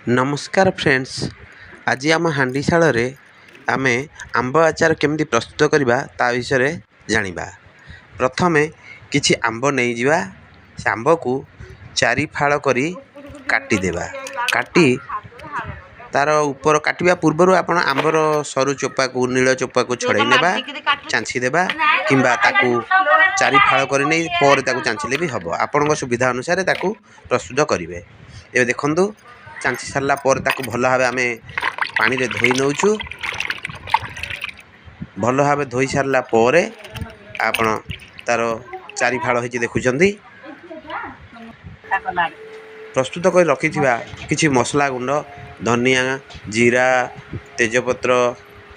ନମସ୍କାର ଫ୍ରେଣ୍ଡସ୍, ଆଜି ଆମ ହାଣ୍ଡିଶାଳରେ ଆମେ ଆମ୍ବ ଆଚାର କେମିତି ପ୍ରସ୍ତୁତ କରିବା ତା ବିଷୟରେ ଜାଣିବା। ପ୍ରଥମେ କିଛି ଆମ୍ବ ନେଇଯିବା, ସେ ଆମ୍ବକୁ ଚାରି ଫାଳ କରି କାଟିଦେବା। କାଟି ତା'ର ଉପର କାଟିବା ପୂର୍ବରୁ ଆପଣ ଆମ୍ବର ସରୁ ଚୋପାକୁ, ନୀଳ ଚୋପାକୁ ଛଡ଼ାଇ ନେବା, ଚାଞ୍ଚି ଦେବା କିମ୍ବା ତାକୁ ଚାରି ଫାଳ କରି ନେଇ ପରେ ତାକୁ ଚାଞ୍ଚିଲେ ବି ହେବ। ଆପଣଙ୍କ ସୁବିଧା ଅନୁସାରେ ତାକୁ ପ୍ରସ୍ତୁତ କରିବେ। ଏବେ ଦେଖନ୍ତୁ, ଚାଞ୍ଚି ସାରିଲା ପରେ ତାକୁ ଭଲ ଭାବେ ଆମେ ପାଣିରେ ଧୋଇ ନେଉଛୁ। ଭଲ ଭାବେ ଧୋଇ ସାରିଲା ପରେ ଆପଣ ତା'ର ଚାରି ଫାଳ ହେଇଛି ଦେଖୁଛନ୍ତି। ପ୍ରସ୍ତୁତ କରି ରଖିଥିବା କିଛି ମସଲା ଗୁଣ୍ଡ, ଧନିଆ, ଜିରା, ତେଜପତ୍ର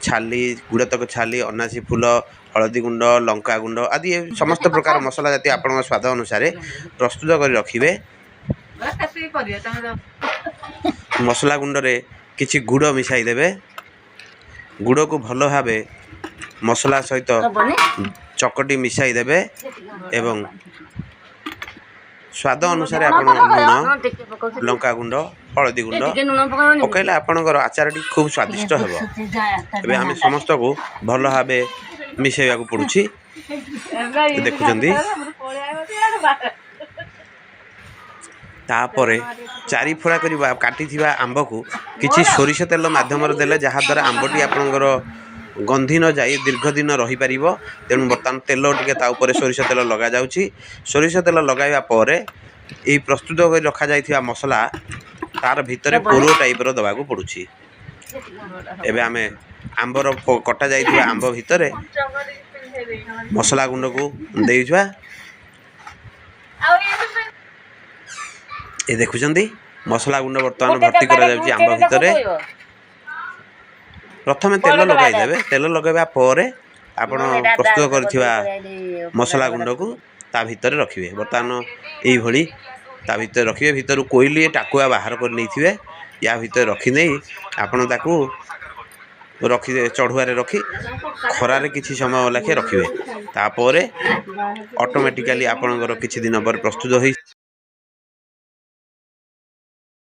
ଛାଲି, ଗୁଡ଼ତକ ଛାଲି, ଅନାସୀ ଫୁଲ, ହଳଦୀ ଗୁଣ୍ଡ, ଲଙ୍କା ଗୁଣ୍ଡ ଆଦି ସମସ୍ତ ପ୍ରକାର ମସଲା ଜାତୀୟ ଆପଣଙ୍କ ସ୍ୱାଦ ଅନୁସାରେ ପ୍ରସ୍ତୁତ କରି ରଖିବେ। ମସଲା ଗୁଣ୍ଡରେ କିଛି ଗୁଡ଼ ମିଶାଇ ଦେବେ। ଗୁଡ଼କୁ ଭଲ ଭାବେ ମସଲା ସହିତ ଚକଟି ମିଶାଇ ଦେବେ ଏବଂ ସ୍ୱାଦ ଅନୁସାରେ ଆପଣ ଲୁଣ, ଲଙ୍କାଗୁଣ୍ଡ, ହଳଦୀ ଗୁଣ୍ଡ ପକାଇଲେ ଆପଣଙ୍କର ଆଚାରଟି ଖୁବ୍ ସ୍ୱାଦିଷ୍ଟ ହେବ। ଏବେ ଆମେ ସମସ୍ତକୁ ଭଲ ଭାବେ ମିଶାଇବାକୁ ପଡ଼ୁଛି, ଦେଖୁଛନ୍ତି। ତାପରେ ଚାରି ଫୁଳା କରି କାଟିଥିବା ଆମ୍ବକୁ କିଛି ସୋରିଷ ତେଲ ମାଧ୍ୟମରେ ଦେଲେ, ଯାହାଦ୍ୱାରା ଆମ୍ବଟି ଆପଣଙ୍କର ଗନ୍ଧି ନ ଯାଇ ଦୀର୍ଘ ଦିନ ରହିପାରିବ। ତେଣୁ ବର୍ତ୍ତମାନ ତେଲ ଟିକେ ତା ଉପରେ ସୋରିଷ ତେଲ ଲଗାଯାଉଛି। ସୋରିଷ ତେଲ ଲଗାଇବା ପରେ ଏହି ପ୍ରସ୍ତୁତ କରି ରଖାଯାଇଥିବା ମସଲା ତାର ଭିତରେ ପୁର ଟାଇପ୍ର ଦେବାକୁ ପଡ଼ୁଛି। ଏବେ ଆମେ ଆମ୍ବର କଟା ଯାଇଥିବା ଆମ୍ବ ଭିତରେ ମସଲା ଗୁଣ୍ଡକୁ ଦେଇଥିବା। ଏ ଦେଖୁଛନ୍ତି, ମସଲା ଗୁଣ୍ଡ ବର୍ତ୍ତମାନ ଭର୍ତ୍ତି କରାଯାଉଛି ଆମ୍ବ ଭିତରେ। ପ୍ରଥମେ ତେଲ ଲଗାଇଦେବେ। ତେଲ ଲଗାଇବା ପରେ ଆପଣ ପ୍ରସ୍ତୁତ କରିଥିବା ମସଲା ଗୁଣ୍ଡକୁ ତା ଭିତରେ ରଖିବେ। ବର୍ତ୍ତମାନ ଏଇଭଳି ତା ଭିତରେ ରଖିବେ। ଭିତରୁ କୋଇଲି ଟାକୁଆ ବାହାର କରି ନେଇଥିବେ। ୟା ଭିତରେ ରଖିନେଇ ଆପଣ ତାକୁ ରଖି ଚଢ଼ୁଆରେ ରଖି ଖରାରେ କିଛି ସମୟ ଲେଖେ ରଖିବେ। ତାପରେ ଅଟୋମେଟିକାଲି ଆପଣଙ୍କର କିଛି ଦିନ ପରେ ପ୍ରସ୍ତୁତ ହୋଇ